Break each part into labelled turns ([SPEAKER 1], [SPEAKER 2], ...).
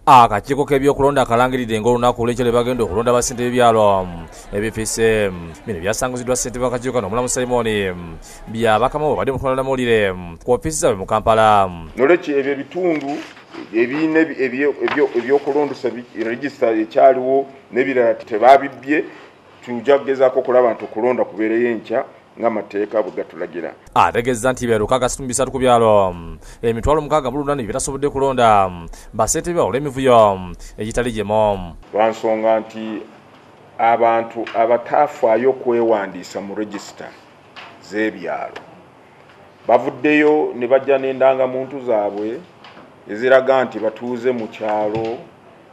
[SPEAKER 1] Akakiiko k'ebyokulonda akalangiridde ng'olunaku olw'enkya lwe bagenda okulonda bassentebe b'ebyalo ebifise. Bino byasanguziddwa ssentebe w'akakiiko kano Omulamu Simon Byabakama babadde mu kulonda ku ofiisi zaabwe mu Kampala.
[SPEAKER 2] Nolwekyo ebyo ebitundu ebirina ebyokulondesa regisita ekyaliwo n'ebirala tebabibbye, tujja kugezaako okulaba nti okulonda kubeereyo enkya ng'amateeka bwe gatulagira.
[SPEAKER 1] Ategeeza nti ebyalo 603 ku byalo 6,800 bitasobodde kulonda bassentebe olw'emivuyo egitali gimu.
[SPEAKER 2] Lwa nsonga nti abantu abatafaayo kwewandiisa mu regisita z'ebyalo bavuddeyo ne bajja n'endangamuntu zaabwe eziraga nti batuuze mu kyalo,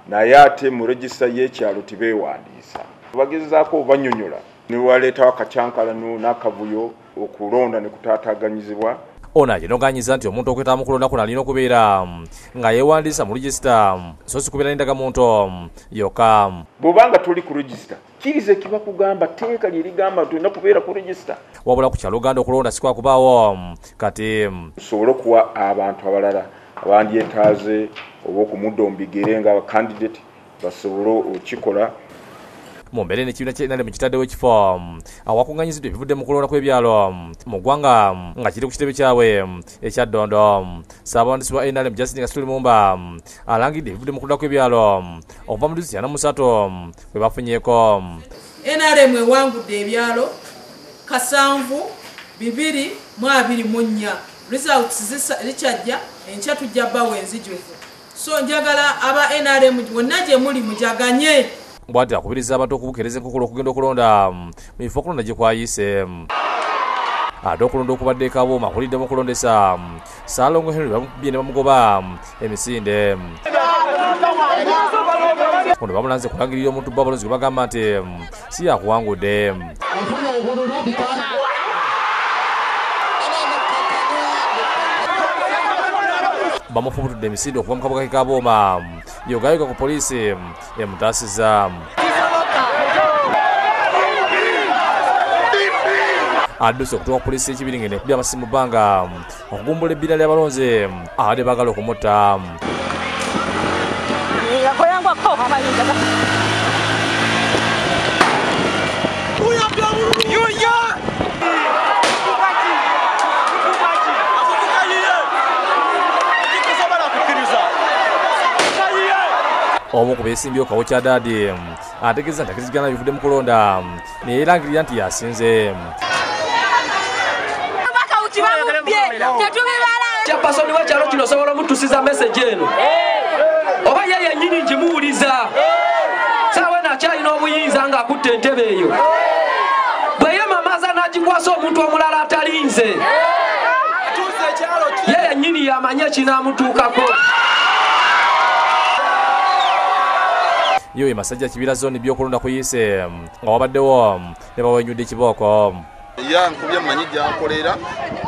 [SPEAKER 2] naye ate mu regisita y'ekyalo tibeewandiisa. Bagezaako obanyonyola ne waleetawo akacyankalano n'akavuyo okulonda ne kutaataaganyizibwa.
[SPEAKER 1] Ono aginoganyiza nti omuntu okwetaba mu kulonda kuno alina okubeera nga yeewandiisa mu regisita so si kubeera n'endagamuntu yokka.
[SPEAKER 2] Bw'obanga toli ku regisita, kkiriza ekibakugamba, tteeka lye ligamba nti olina kubeera ku regisita.
[SPEAKER 1] Wabula ku kyalo Uganda okulonda si kwakubaawo kati
[SPEAKER 2] tusobole okuwa abantu abalala abandyetaaze oba okumudda mu bigere nga abakandidate basobole okukikola.
[SPEAKER 1] Mu mbeera eno ekibiina kya NRM kitaddewo ekifo awakuŋŋaanyiziddwa ebivudde mu kulonda kw'ebyalo mu ggwanga nga kiri ku kitebe kyabwe ekya Ddondo. Ssaabawandiisi wa NRM Justin Kasituli Mumba alangiridde ebivudde mu kulonda kw'ebyalo okuva mu disitulikiti 43 bwe bafunyeeko.
[SPEAKER 3] NRM ewangudde ebyalo 7,224. Results zikyajja enkya tujja bbawa enzijuvu. So njagala aba NRM bonna gye muli mujaganye.
[SPEAKER 1] Bw'atyo akubiriza abantu okubukeereza enkokola okugenda okulonda mu bifo okulonda gye kwayise. Ate okulonda okubadde e Kabuuma kuliddemu okulondesa Ssaalongo Henry bamukubye ne bamugoba emisinde. Ono bamulanze kulangirira omuntu bo abalonzi gwe bagamba nti si yakuwangudde. Bamufubutudde emisinde okuva mu kabuga ke Kabuuma, yogayoga ku poliisi emutaasizza. Adduse okutuuka ku poliisi y'Ekibiringe nekubya amasimu mu bbanga okugumbula ebbira ly'abalonzi abadde baagala okumutta. Omu ku beesimbyewo Kawokya Dadi ategeeza nti akkiriziganya bivudde mu kulonda ne yeerangirira nti yasinze.
[SPEAKER 4] Chairperson w'ekyalo kino osobola omutuusiza message eno oba ye yennyini ngimuwuliza? Saawa eno akyalina obuyinza ng'akutte entebe eyo, bwe yeemamaza n'agikwasa omuntu omulala atalinze, ye yennyini yamanye ekinaamutuukako.
[SPEAKER 1] Yo ye Masajja Kibira zone ebyokulonda kuyise nga wabaddewo ne bawenyudde ekibooko.
[SPEAKER 5] Ya nkubye mmanyi gy'akolera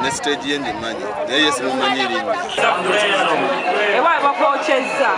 [SPEAKER 5] ne stage ye ngimanyi, naye ye simumanyi erinnya.
[SPEAKER 3] Ewaabwe bakwokyezza.